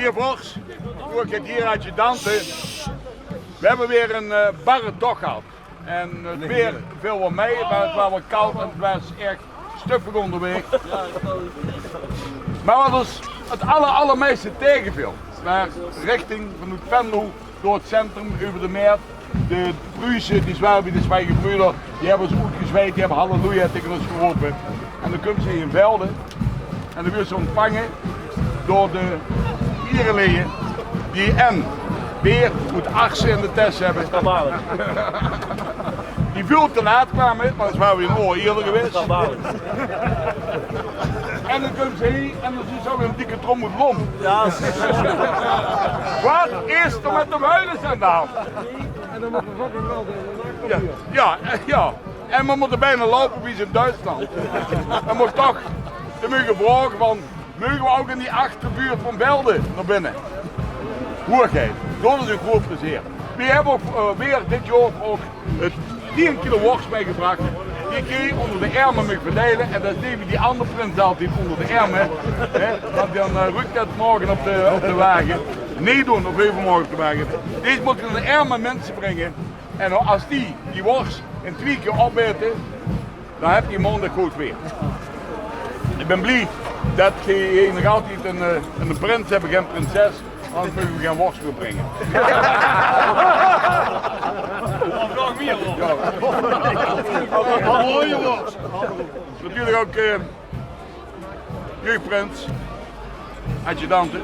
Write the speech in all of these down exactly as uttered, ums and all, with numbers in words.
Hie, vors, ouk 't hie adjudante. We hebbe weer 'n, eh, barre toch gehad. En 't weer veel waal mei, maar 't waas waal kald en 't waas ech stuffig onderwaeg. Maar wat os 't aller, allermeiste taegeviel, waar richting vanoet Venlo door 't centrum, euver de Mert, de Pruuse, die zware bie de Zwijngebruder, die hebbe os oetgezweid, die hebbe halleluja taenge os gerope. En dan kump ze in Velde en dan wuurt ze ontvange door de iereleje die en beer oet Arse in de tes hebbe. Die väöl te laat kwame, want ze ware weer 'n oor ierder gewaes. En dan kump ze hie en dan zuut ze weer 'n dikke trom oet Lom. Wat is d'r met de Wuilus aan de hand? Ja, ja, ja. En we mótte bijna loupe wie ze in Duitsland. En mót toch te moge vraoge van, moge we ouk in die achterbuurt van Velde nao binne? Hoegheid, dat is 'n groot plezeer. We hebbe ouk, eh, weer dit jaor ouk 'n tien kilo wors mitgebrach. Die kins se onder de erme mit verdeile. En dat is neet wie die anger prins altied onder de erme, hè, want dan, eh, ruuk dat morge op de, op de wage. Neet doon, of euvermorge op de wage. Deze mót ge aan de erme minse bringe. En as die, die wors in twie kier opaete, dan hebbe die maondig good weer. Ik bin blie dat ge hie nog altied 'n, eh, 'n prins hebbe, gen prinses, anders moge we gen wors mie bringe. Jao. Natuurlik ouk, eh, jeugdprins, adjudante,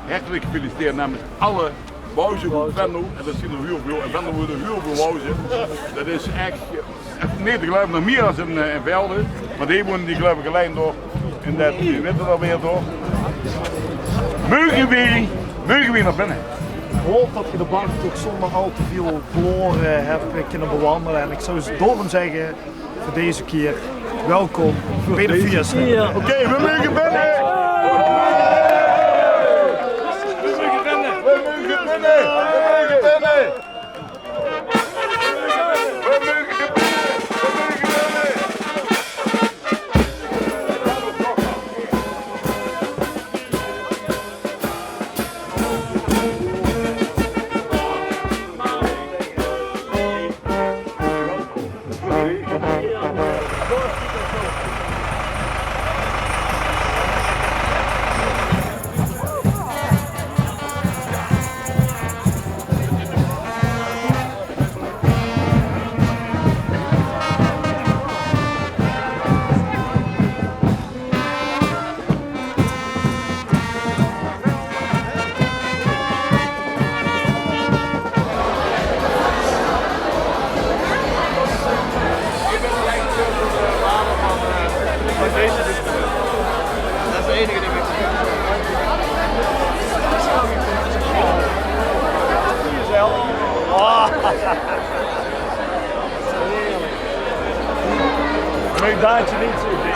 hartelik gefeliciteerd namens alle Wouze van Venlo. En dat zien d'r hiel väöl. En Venlo wuurt hiel väöl Wouze. Dat is ech, ech neet te geluive. Nog mie as in, eh, in Velde. Maar die wone, die geluif ik allein door. En dat, die wete dat weer door. Moge we, moge we nao binne? Ik haop dat ge de bar toch zonder al te veel gloren hebt kunnen bewandelen. En ik zou dus daarom zeggen, veur deze kier, welkom bij de fiesta. Oké, we moge binne! We moge binne! We moge binne! Daantje, neet zoe.